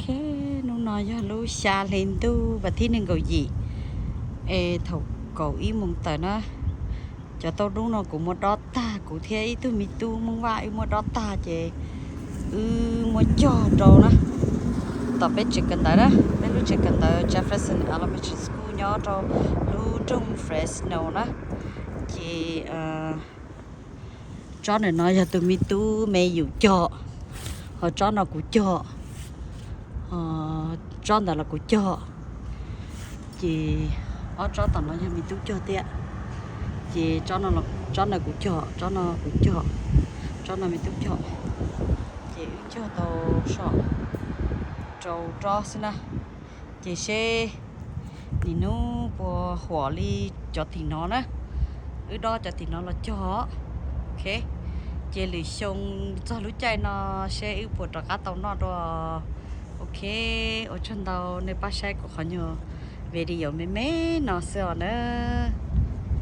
Hnub no yog lub xya hli ntuj vas thib nees nkaum yim, es thaum kaum ib moos tawm na. Cov tauj dub no kuv muab dob tag, kuv thiab ib tug me tub Hmoob Vaj wb muab dob tag ces wb muab cog rau na, tom peb tsev kawm ntawv na, peb lub tsev kawm ntawv Jefferson Elementary School nyob rau lub nroog Fresno na. Ces tsob ntawm no yog tus me tub me yum cog, ho tsob no kuv cog, tsob ntawd los kuv cog. Ces ob tsob tom no yog me tub cog thiab. Ces tsob no kuv cog, tsob no kuv cog, tsob no me tub cog. Ces wb cog tau so rau tsob xwb na. Ces seb nim hnub puas huam li cov tim no na. Wb dob cov tim no los cog. Ok, ces lwm xyoo txog lub caij no seb wb puas rov qab tau noj dua. Ok, ua tsaug ntau nej pab saib kuv qhov nyuag video me me no xwb os na.